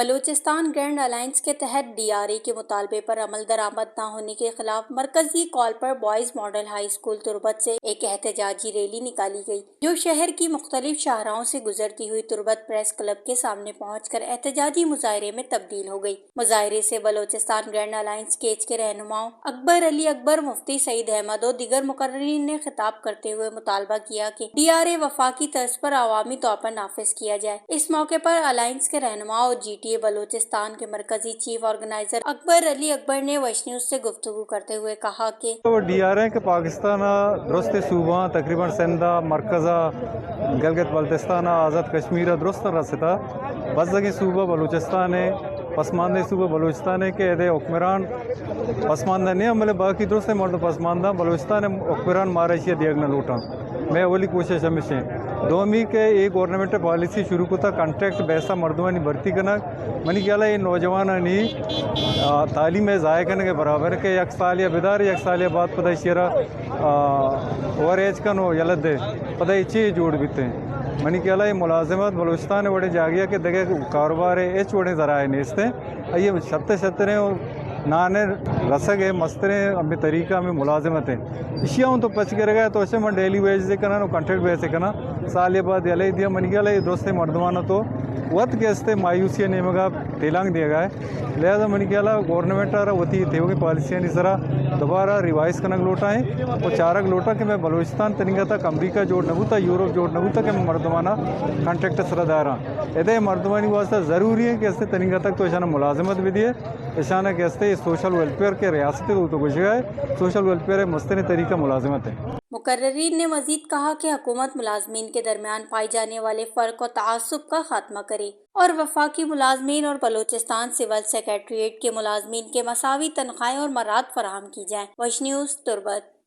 Balochistan grand alliance کے تحت D R اے کے مطالبے پر عمل درآمد نہ ہونے کے خلاف مرکزی کال پر بوائز ماڈل ہائی اسکول تربت سے ایک احتجاجی ریلی نکالی گئی، جو شہر کی مختلف شاہراہوں سے گزرتی ہوئی تربت پریس کلب کے سامنے پہنچ کر احتجاجی مظاہرے میں تبدیل ہو گئی۔ مظاہرے سے بلوچستان گرینڈ الائنس کیچ کے رہنماؤں اکبر علی اکبر، مفتی سعید احمد اور دیگر مقررین نے خطاب کرتے ہوئے مطالبہ کیا کہ ڈی آر اے وفاقی طرز پر عوامی طور پر نافذ کیا جائے۔ اس موقع پر الائنس کے رہنما اور جی ٹی اے بلوچستان کے مرکزی چیف آرگنائزر اکبر علی اکبر نے ویش نیوز سے گفتگو کرتے ہوئے کہا کہ تو ڈی آر اے کہ پاکستان ء درست صوبہ تقریباً سندھ ء، مرکز ء، گلگت بلتستان ء، آزاد کشمیر ء درست رستا۔ بزگیں صوبہ بلوچستان ء، پسماندہ صوبہ بلوچستان ء کہ ادے حکمران پسماندہ نہیں، بلے باقی درست مردم پسماندہ۔ بلوچستان ء حکمران مارا ایشی دیگ نہ لوٹاں۔ میں اولی کوشش ہمیش ہیں۔ دومی کہ اے گورنمنٹ پالیسی شروع کتا کنٹریکٹ بیسا مردمانی بھرتی کنگ۔ منی خیال ء اے نوجوانانی، آ، تعلیم ء ضائع کنگ ء برابر کہ یک سال یا بدار، یک سال یا بعد پدا ایشی را، آ، اوور ایج کن و یلہ دے، پدا اے چی جوڑ بیتے۔ منی خیال ء اے ملازمت بلوچستان ء وڑیں جاگہ کہ دگہ کاروبار ء ہچ وڑیں ذرائع نیست ہیں۔ آئی ء شتر شتریں و نان ء رسگ ء مستریں ہمیں طریقہ ہمیں ملازمت ہیں۔ ایشی ء ہوں تو پچ گرگ ء تو اسے من ڈیلی ویج سے کناں و کنٹریکٹ بیس سے کناں۔ سال ء بعد یلہ دیا۔ منی خیال ء اے درستیں مردمان تو وت کہ استے مایوسی ء نیمگ ء تیلانک دیگ ء۔ لہذا منی خیال ء گورنمنٹ ء را وتی تیوگیں پالیسیانی سرا دوبارہ ریوائز کنگ لوٹائیں و چارگ لوٹاں کہ میں بلوچستان تنیگا تک امریکہ جوڑ نہ بوتا، یورپ جوڑ نہ بوتا کہ مردمانا کنٹریکٹ سرا داراں۔ ادے مردمانی واسطہ ضروری ہے کہ استے تنیگا تک تو اشانا ملازمت بدیے، اشانا کہ استے سوشل ویلفیئر کے ریاستی تو، تو گوشگا ہے، سوشل ویلفیئر مستریں طریقہ ملازمت ہے۔ مقررین نے مزید کہا کہ حکومت ملازمین کے درمیان پائے جانے والے فرق و تعصب کا خاتمہ کرے اور وفاقی ملازمین اور بلوچستان سول سیکرٹریٹ کے ملازمین کے مساوی تنخواہیں اور مراعات فراہم کی جائیں۔ وش نیوز، تربت۔